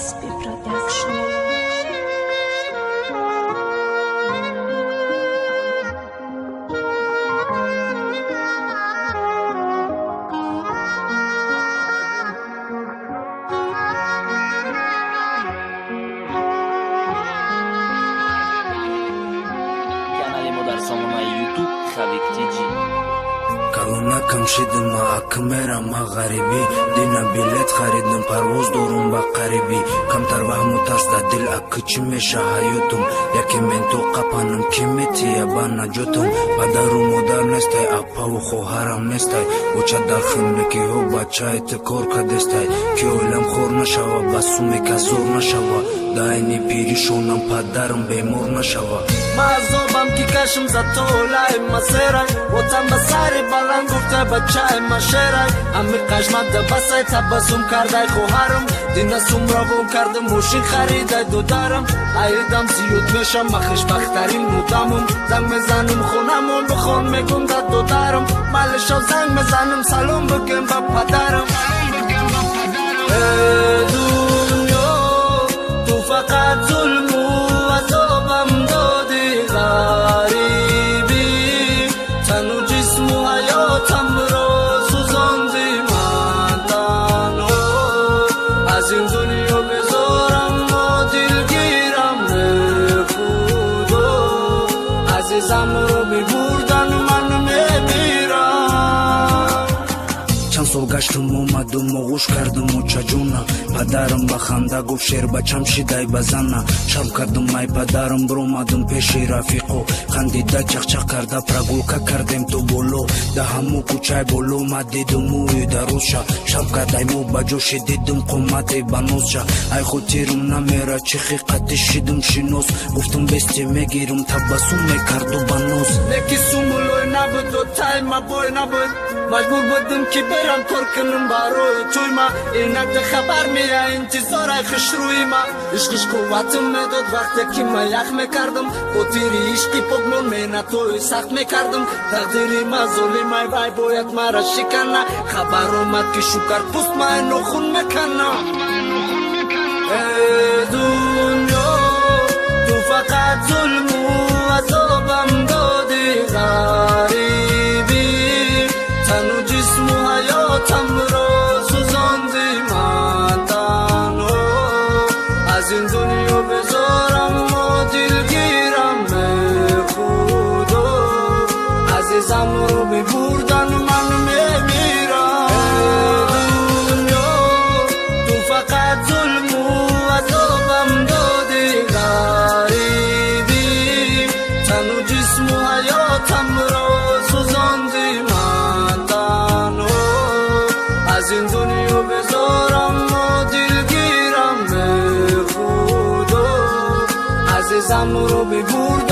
SB Production. Канали мо дар сомонаи YouTube Хавик TG. Калонакам шидим, ма акмерам, ма ғарибӣ. Дина билет харидам, парвоз дорум ба қарибӣ. Камтар ваҳму тарс дар дил, акы чӣ меша ҳаётум? Яке мен то қапанам, ки метия ба наҷотам? Падару модар нестай, апаву хоҳарам нестай. Оча дар химникиҳо бачаи ту кор кардестай, ки оилам хор нашава, ба суме кас зор нашава, да айни пиришонам падарам бемор нашава. Ма азобам ки кашм за толаи масерай, вотан ба сари баланд гуфтай бачаи машерай. Ами қашмада басай табассум кардай хоҳарам. Дина сум равон кардам, мошин харидай додарам. Аидам зиёд мешам, ма хушбахттарин мудамум. Занг мезанам хонамон, бихон мегум да додарам. Малишо, занг мезанам, салом бигем ба падарам. Э, дунё, ту фақат зулму азобам додӣ, ғарибӣ. Тану ҷисму ҳаётамро сӯзондӣ. Ман танҳо аз ин дунё безорам, мо дилгирам. Э, худо, азизамро бибурдан, ман мемирам. Чанд сол гаштум, омадум, оғӯш кардум очаҷона. Падарам ба ханда гуфт: «Шербачам шидай ба зана». Шарм кардум ай падарам, биромадум пеши рафиқо. Хандида, чақчақ карда, прогулка кардем то боло. Да ҳаму кӯчаи боло ма дидум ӯи дарозша. Шарм кардай мо ба ҷоши дидум қомате ба нозша. Ай хотирум намера, чӣ хиқати шидум шинос. Гуфтум: «Бести мегирум», табассум мекарду ба ноз. Леки сумулой набуд, тайма бой набуд. Маҷбур будум ки берам кор кунам барои тӯйма. Инак хабар мея, интизорай хушрӯима. Ишқиш қувватим медод, вақте ки ма ях мекардам. Хотири ишқи покмон меҳнатҳои сахт мекардам. Тақдири ма золимай, вай бояд мара шикана. Хабар омад, ки шукар пӯст май нохун мекана. Э, дунё, ту фақат зулму азобам додӣ, ғарибӣ. Тану ҷисму ҳаётамро сӯзондӣ. Ман танҳо аз ин дунё безорам, мо дилгирам. Э, худо, азизамро бибурдан, ман мемирам. Э, дунё, ту фақат зулму азобам додӣ, ғарибӣ. Тану ҷисму ҳаётамро сӯзондӣ. Ман танҳо аз ин дунё безорам, мо дилгирам. Э, худо, азизамро бибурдан.